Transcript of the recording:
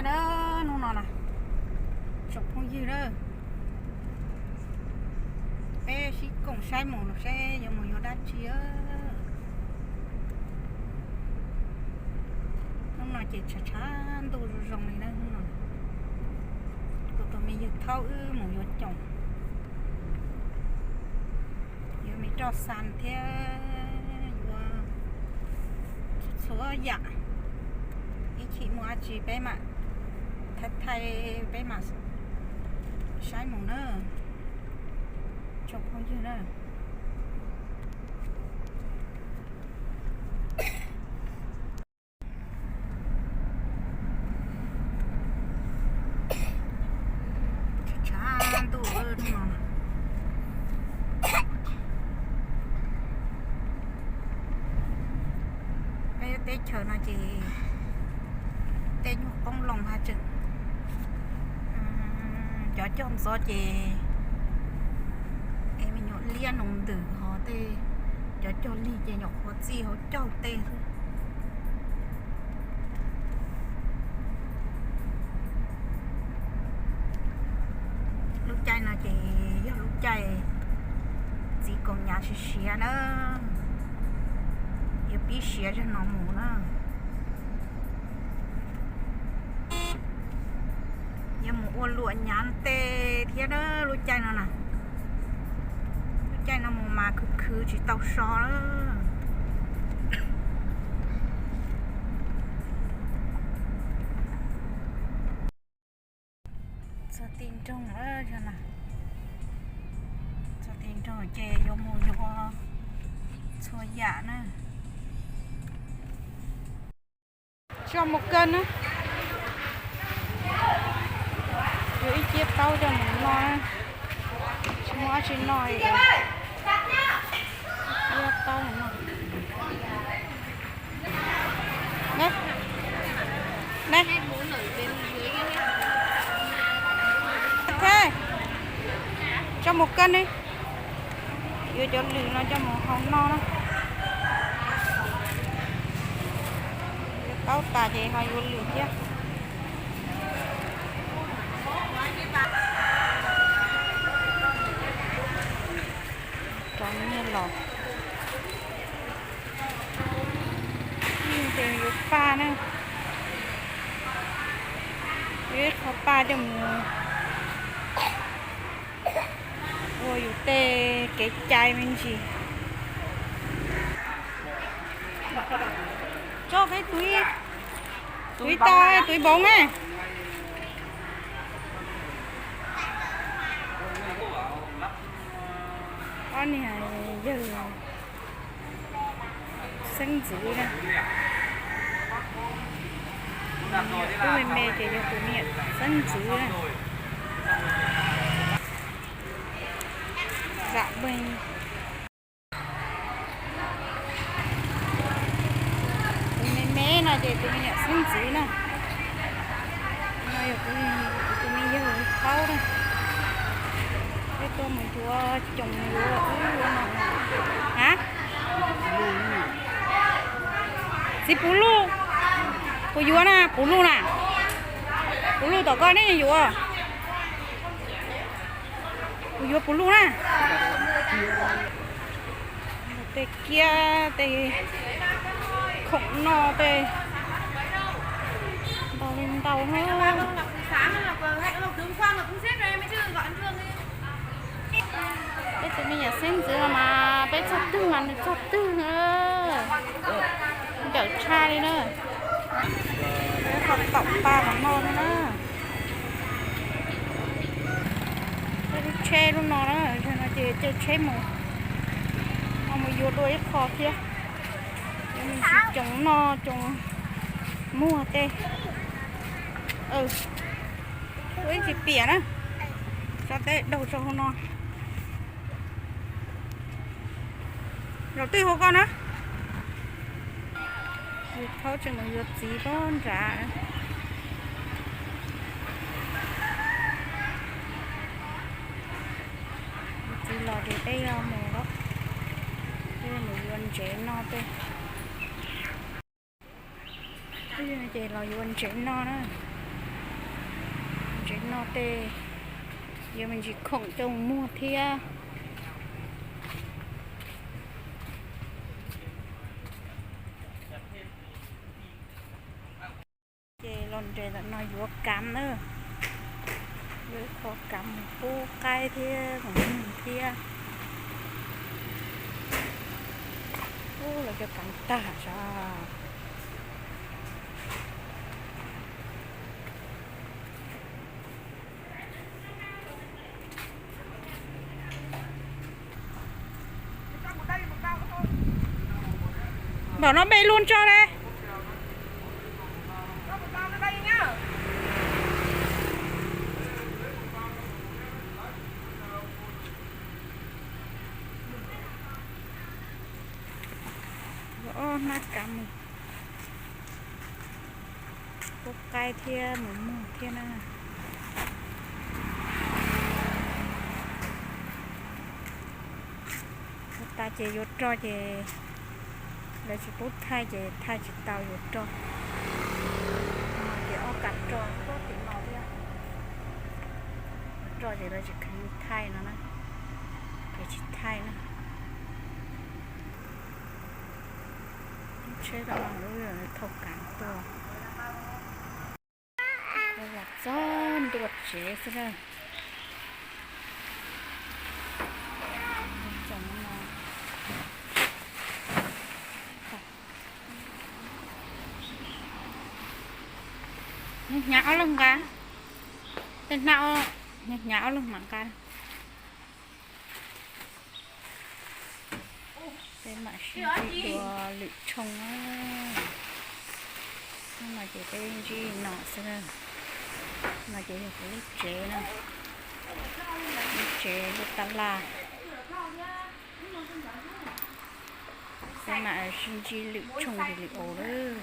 Na, hnub no na, tsoom phooj ywg na, peb sib koom saib mus los seb yuav mus yuav dab tsi. Hnub no ces tshav tshav ntuj zoo zoo li na hnub no. Kuv tus me yawg thaub wb mus yuav coom, yuav me roj xas thiab yuav txhua yam, ib chim muaj dab tsi peb mam thaij thaij, peb mam saib mus na, tsoom phooj ywg na. Tshav ntuj no, peb teb chaws no ces tej nyuag qoob loo haj tseem, cov cog ntxov ces es me nyuam liab noo ntws ho tej, cov cog lig ces nyuam qhuav txij hauv caug tej xwb. Lub caij no ces yog lub caij txiv kaus hniav siav siav na, yuav pib siav zaum no mus na. Yuav mus ua luam hniav tej thiab na lub caij no na. Lub caij no mus mas khwv khwv tsis tau so na. Txog ti nroog lawm, txog ti nroog ces yuav mus yuav txhua yam na. Tsis mus kawg na. Yuav ib ciab taub coj mus no, tsis muaj dab tsi no, ib ciab taub mus no. Ok, tso mus kawg ne. Yuav cov lwm no coj mus hau noj na. Yuav taub tas ces ho yuav lwm thiab. Cov nyiaj los. Ces yuav paj na. Yuav ib qho paj coj mus ua yus tej kev cai me ntsis. Tso peb tus, tus ib tau, tus ib npaum ne. Ob niag yawg xeeb ntxwv na. Tus me me ces yog tus niam xeeb ntxwv na. Zam meej. Tus me me no ces tus me niam xeeb ntxwv na. No yog tus me yawg paub na. Peb tuaj mus yuav coom yuav ub yuav no. Ha? Txiv puv luj. Puas yuav na, puv luj na. Puv luj tom koj ne yuav. Kuv yuav puv luj na. Tej kiab tej khoom noj tej ntau li ntau na. Peb tus me nyuam xeeb ntxwv no mas peb txog twg mas nws txog twg na. Nrawm tshaj li na. Peb ho taum pa qhov no thiab na. Peb lub tsheb lub no na, no ces caij tsheb mus, ho mus yuav dua ib qho thiab. Yuav me ntsis coom noj coom muag tej. Ua ib tsis piam na, tso tej daug rau hauv no. Zaum twg hu koj na? Yus thaub tseem mus yuav txiv pob nrad. Yuav txiv los ces peb yuav mus lawm, peb yuav mus yuav ntsev noj tej. Ces los yuav ntsev noj na. No tej yuav me ntsis khoom coj mus muag thiab. Ces los nres ntawm no yuav kav na, yuav ib qho kav mus pub qaib thiab mus muag thiab. Ub, lawv cov kav tag sas. Npaum no npe lub tso le. Hnab kav mus pub qaib thiab mus muag thiab na. Ua tas ces yuav roj ces lawv tsis pub thaij ces thaij tsis tau, yuav roj. Ces ob kav roj puag tim no thiab. Yuav roj ces lawv tsis kheev thaij no na, ces tsis thaij na. Lub tsheb tom no lub thauj kav tuaj. Los txog ntua tsev xwb na. Hnyav ob leeg nqa, tej hnab, hnyav ob leeg mam nqa. Peb mam sib ntsib dua lwm tshooj na. Hnub no ces peb ntsib no xwb na. No ces yog kuv lub tsev na, lub tsev lub tab laj. Peb mam sib ntsib lwm tshooj video lawm.